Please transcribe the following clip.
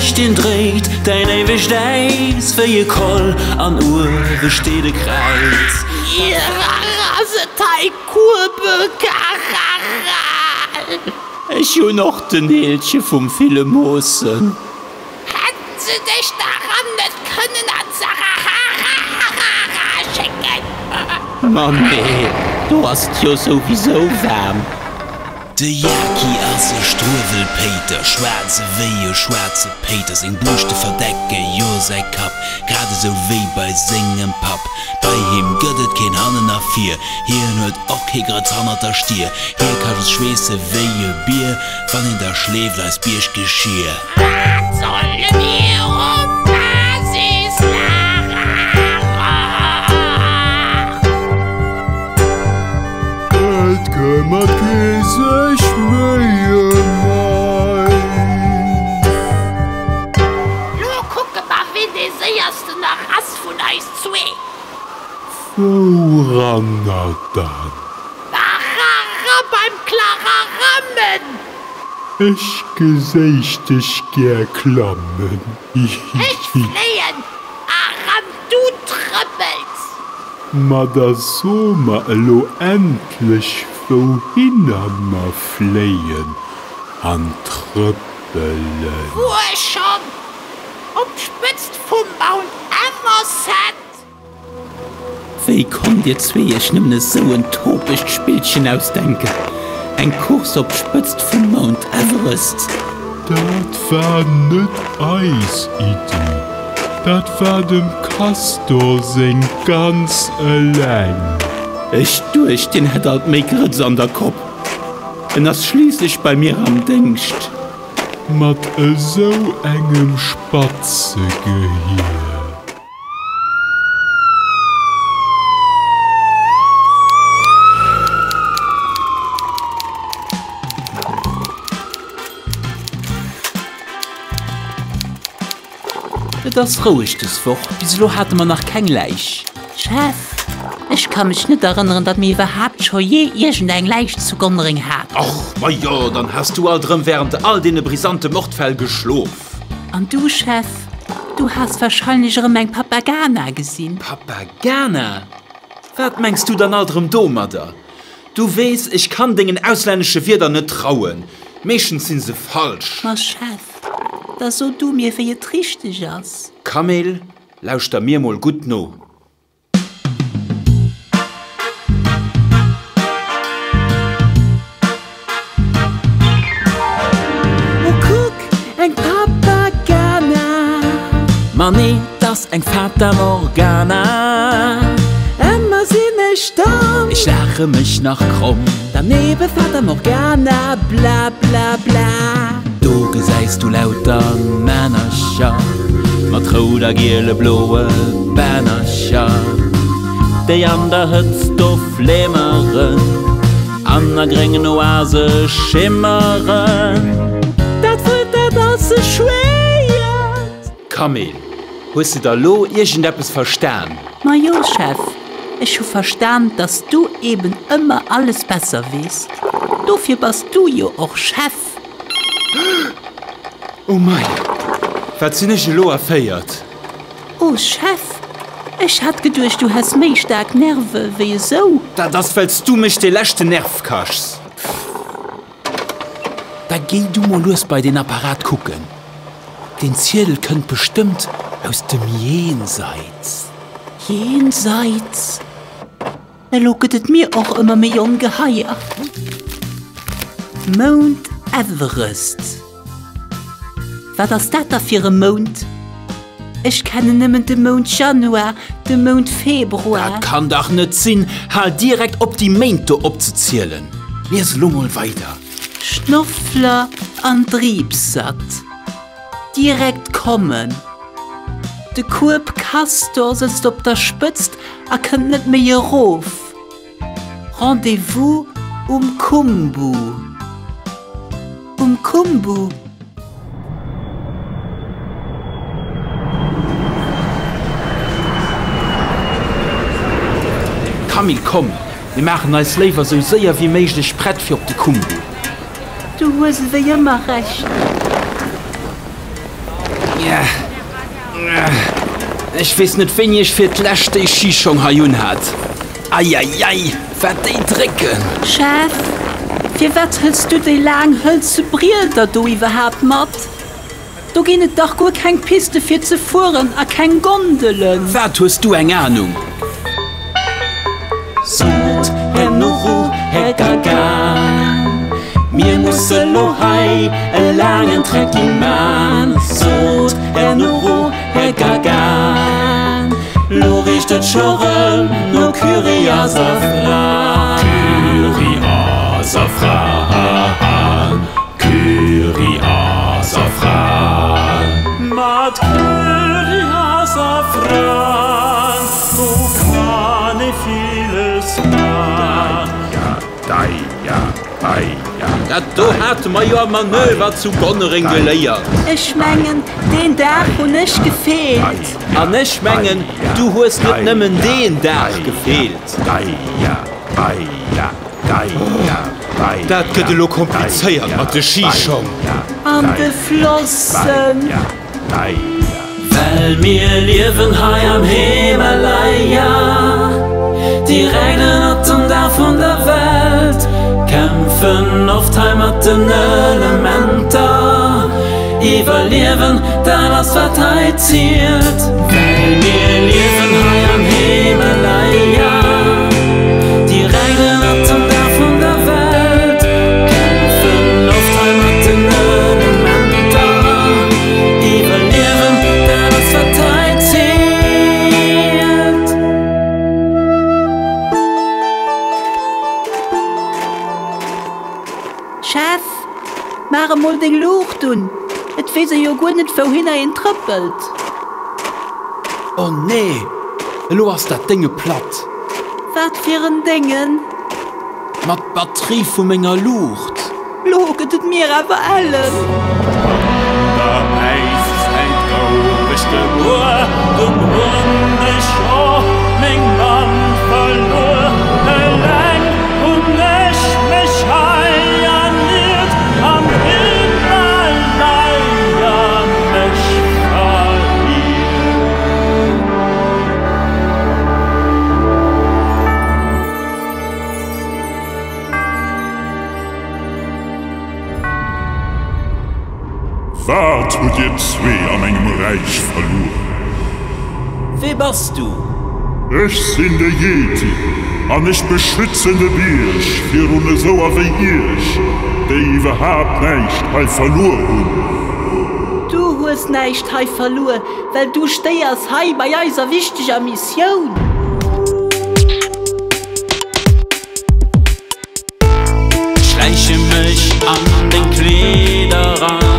Mech deen dréit däin éiwegt Äis wéi e Koll an uewe steet e Kräiz. Ech hunn och den Eelche vum ville Moossen. Hätten se dech daran net kënnen an d'Sahara schécken? Ma nee, do ass et jo souwisou waarm. De Jaki ass e Struewelpéiter, schwaarz ewéi e schwaarze Péiter. Seng Buuschte verdecke jo säi Kapp, grad esou wéi bei sengem Papp. Bei him gëtt et keen Hannen a Vir, hien huet och kee Grëtz hannert der Stier. Hie ka just schweesse wéi e Bier, wann een da schleeft eist Bierggeschier. Wat solle mir um Basislager? Et këmmert kee sech méi ëm eis. Lo kucke mer ween dee séiersten nach ass vun eis zwee. Wouranner dann? Barara beim Klararammen! Ech geséich dech gär klammen, hihihi. Ech fléien eran, du trëppels. Ma da so mer elo endlech wouhinner mer fléien an trëppelen. Wuer schonn? Op d'Spëtzt vum Mount Everset? Wéi konnt dir zwee iech nëmmen esou en topegt Spillchen ausdenken? Eng Course op d'Spëtzt vum Mount Everest? Dat war net eis Iddi, dat war dem Castor seng ganz eleng. Ech duecht, deen hätt alt méi Grëtz an der Kopp. En ass schliisslech bei mir am Déngscht. Mat esou engem spatze Gehier. Et ass roueg des Woch, bis elo hate mer nach keng Läich. Chef, ech ka mech net erënneren, datt mir iwwerhaapt scho jee iergend eng Läich zu Gonnereng haten. Och, majo, dann has du alt erëm wärend all deene brisante Mordfäll geschlof. An du, Chef, du has wahrscheinlech erëm eng Papagana gesinn. Papagana? Wat mengs du dann alt erëm domadder? Du weess, ech kann dengen auslännesche Wierder net trauen, meeschtens si se falsch. Ma Chef, da so du mir, wéi et richteg ass. Camille, lauschter mir mol gutt no. Oh kuck, eng Papagana! Ma nee, 't ass eng Fata Morgana. Emmer sinn ech domm. Ech laache mech nach kromm. Daneben Fata Morgana, bla bla bla. Do gesäis du lauter Männercher mat rout a giele bloe Bännercher, déi an der Hëtzt do flimmeren an a gréngen Oase schimmeren. Dat Wuert dat ass sou schwéier. Camille, hues de da lo iergendeppes verstan? Majo, Chef, ech hu verstan, dass du eben ëmmer alles besser weess. Dofir bass du jo och Chef. Oh mei, wat sinn ech elo erféiert? Oh Chef, ech hat geduecht du häss méi staark Nerve wéi esou. Dat ass wells du mech de leschten Nerv kaschs. Da géi du mol lues bei deen Apparat kucken. Deen Ziedel kënnt bestëmmt aus dem Jenseits. Jenseits? Elo gëtt et mir och ëmmer méi ongeheier. Mount Everest. Wat ass dat da fir e Mount? Ech kennen nëmmen de Mount Januar, de Mount Februar. Dat kann dach net sinn! Hal direkt op déi Méint do opzezielen. Lies elo mol weider. Schnoffler an Driibsert. Direkt kommen. De Kueb Castor sëtzt op der Spëtzt a kënnt net méi erof. Rendez-vous um Khumbu. Um Khumbu? Camille, komm, mir maachen eis léiwer sou séier wéi méiglech prett fir op de Khumbu. Du hues ewéi ëmmer Recht. Ech weess net wéini ech fir d'lescht déi Schischong hei unhat. Eieiei, wat déi drécken! Chef, firwat hëls du déi laang hëlze Brieder do iwwerhaapt mat? Do ginn et dach guer keng Piste fir ze fueren a keng Gondelen. Wat hues du eng Ahnung? Sot Här Nuru, Här Gaga, mir musse lo hei e laangen Trekking man. Sot Här Nuru, Här Gaga, lo richt et scho rëm no Curry a Safran. Curry a Safran. Curry a Safran. Mat Curry a Safran, do kann ee villes man. Dat do hate mer jo am Manöver zu Gonnereng geléiert. Ech mengen, deen Dag hunn ech gefeelt. An ech mengen, du hues net nëmmen deen Dag gefeelt. Dat gëtt elo komplizéiert mat de Schischong. An de Flossen. Well mir liewen hei am Himalaya, direkt ënnert dem Dag vun der Welt, kämpfen oft hei mat den Elementer, iwwerliewen, dat ass wat hei zielt. Well mir liewen hei am Himalaya, direkt ënnert dem Dag vun der Welt, kämpfen oft hei mat den Elementer, iwwerliewen, dat ass wat hei zielt. Chef, Maach emol deng Luucht un, et weess ee jo guer net wouhinner een trëppelt. Oh nee, elo ass dat Dénge platt. Wat fir en Déngen? Ma d'Batterie vu menger Luucht. Lo gëtt et mir awer ellen. An der Äiszäit gouf ech gebuer, dunn hunn ech och meng Mamm verluer. Eleng hunn ech mech hei erniert, am Himalaya mech verliert. Wat hutt dir zwee a mengem Räich verluer? Wee bass du? Ech sinn de Yeti an ech beschützen de Bierg virun esouer wéi iech, déi iwwerhaapt näischt hei verluer hunn. Du hues näischt hei verluer, well du stéiers hei bei eiser wichteger Missioun. Schläiche mech an deng Kleeder ran.